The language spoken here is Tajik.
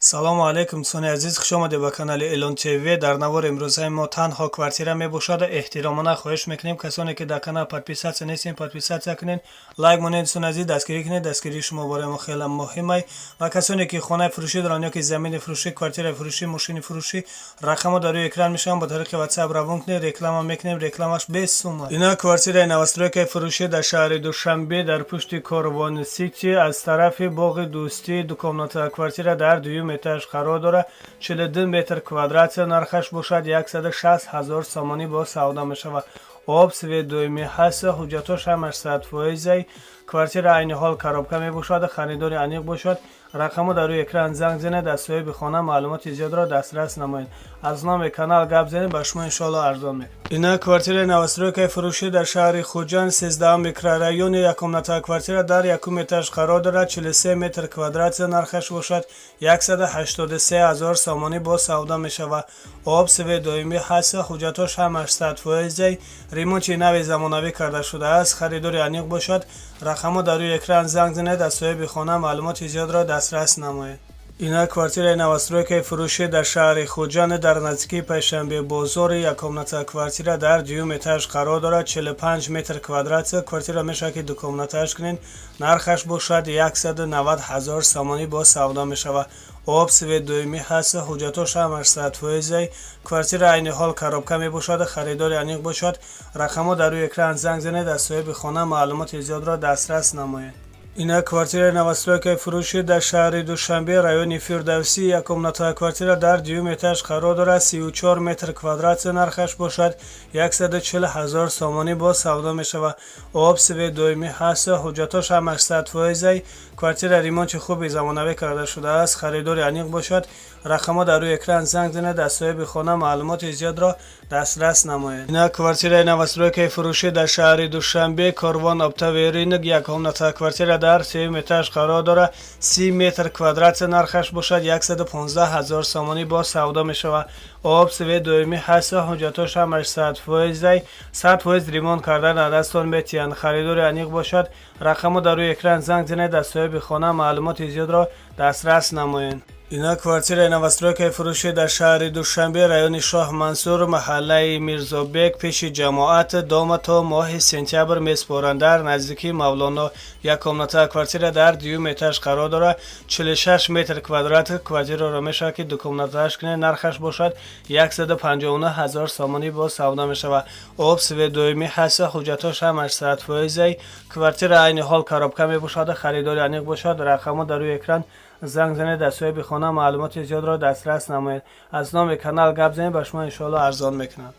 Салому алайкум, дӯстони азиз, хушомадед ба канали Элон ТВ. Дар навори имрӯзаи мо танҳо квартира мебошад. Эҳтиромона хоҳиш мекунем, касоне ки дар канал подписаться нестем, подписаться кунед, лайк монед, дӯстони азиз, дастгирӣ кунед. Дастгирии шумо барои мо хеле муҳимай. Ва касоне ки хонаи фурӯшӣ доранд ё ки замини фурӯшӣ, квартираи фурӯшӣ, мошини фурӯшӣ, рақамҳо дар рӯи экран мешаванд, ба тариқи WhatsApp равон кунед, реклама мекунем, рекламаш без сума. Ина квартираи новостройкаи фурӯшӣ дар шаҳри Душанбе, дар пушти Корвон Сити, аз тарафи боғи Дӯстӣ. Двухкомната квартира дар дуюм этаж қарор дорад, 42 метр квадрат, нархаш бошад 160 ҳазор сомонӣ бо савдо мешавад. Об, свет доимӣ ҳаст, ҳуҷҷатҳош ҳамаш 100%-ай. Квартира айни ҳол коробка мебошад. Харидори аниқ бошад, рақамҳо дар рӯи экран, занг занед, аз соҳиби хона маълумоти зиёдро дастрас намоед. Аз номи канал гап занед, ба шумо иншоалло арзон мекунад. Ина квартираи новостройкаи фурӯшӣ дар шаҳри Хуҷанд, 13 микрорайони. Яккомната квартира дар якум этаж қарор дорад, 43 метр квадрат, нархаш бошад 183 ҳазор сомонӣ бо савдо мешавад. Об, свет доимӣ ҳаст, ҳуҷҷатҳош ҳамаш 100%-ай. Ремонти нави замонавӣ карда шудааст. Харидори аниқ бошад, рақамҳо дар рӯи экран, занг занед, аз соҳиби хона маълумоти зиёдро дастрас намоед. Ина квартираи новостройкаи фурӯшӣ дар шаҳри Хуҷанд, дар наздикии Панҷшанбе бозори. Яккомната квартира дар дуюм этаж қарор дорад, 45 метр квадрат. Квартира мешавад ки двухкомнатааш кунед. Нархаш бошад 190 ҳазор сомонӣ бо савдо мешавад. Об, свет доимӣ ҳаст, ҳуҷҷатҳош ҳамаш 100%-ай. Квартира айни ҳол коробка мебошад. Харидори аниқ бошад, рақамҳо дар рӯи экран, занг занед, аз соҳиби хона маълумоти зиёдро дастрас намоед. Ина квартираи новостройкаи фурӯшӣ дар шаҳри Душанбе, райони Фирдавсӣ. Яккомната квартира дар дуюм этаж қарор дорад, 34 метр квадрат, нархаш бошад 140 ҳазор сомонӣ бо савдо мешавад. Об, свет доимӣ ҳаст, ҳуҷҷатҳош ҳамаш 100%-ай. Квартира ремонти хуби замонавӣ карда шудааст. Харидори аниқ бошад, рақамҳо дар рӯи экран, занг занед, аз соҳиби хона маълумоти зиёдро дастрас намоед. Ина квартираи новостройкаи фурӯшӣ дар шаҳри Душанбе, Корвон Оптовый рынок. Яккомната квартира дар сеюм этаж қарор дорад, 30 метр квадрат, нархаш бошад 115 ҳазор сомонӣ бо савдо мешавад. Об, свет доимӣ ҳаст, ҳуҷҷатҳош ҳамаш 100%-ай. 100% ремонт карда дар дастон метиҳанд. Харидори аниқ бошад, рақамҳо дар рӯи экран, занг занед, аз соҳиби хона маълумоти зиёдро дастрас намоед. Ина квартираи новостройкаи фурӯшӣ дар шаҳри Душанбе, райони Шоҳ Мансур, маҳаллаи Мирзобек, пеши ҷамоат. Дома то моҳи сентябр месупоранд, дар наздикии Мавлоно. Яккомната квартира дар дуюм этаж қарор дорад, 46 метр квадрат. Квартираро мешавад ки двухкомнатааш кунед. Нархаш бошад 159 ҳазор сомонӣ бо савдо мешавад. Об, свет доимӣ ҳаст, ҳуҷҷатҳош ҳамаш 100%-ай. Квартира айни ҳол коробка мебошад. Харидори аниқ бошад, рақамҳо дар рӯи экран, занг занед, аз соҳиби хона маълумоти зиёдро дастрас намоед. Аз номи канал гап занед, ба шумо иншоалло арзон мекунанд.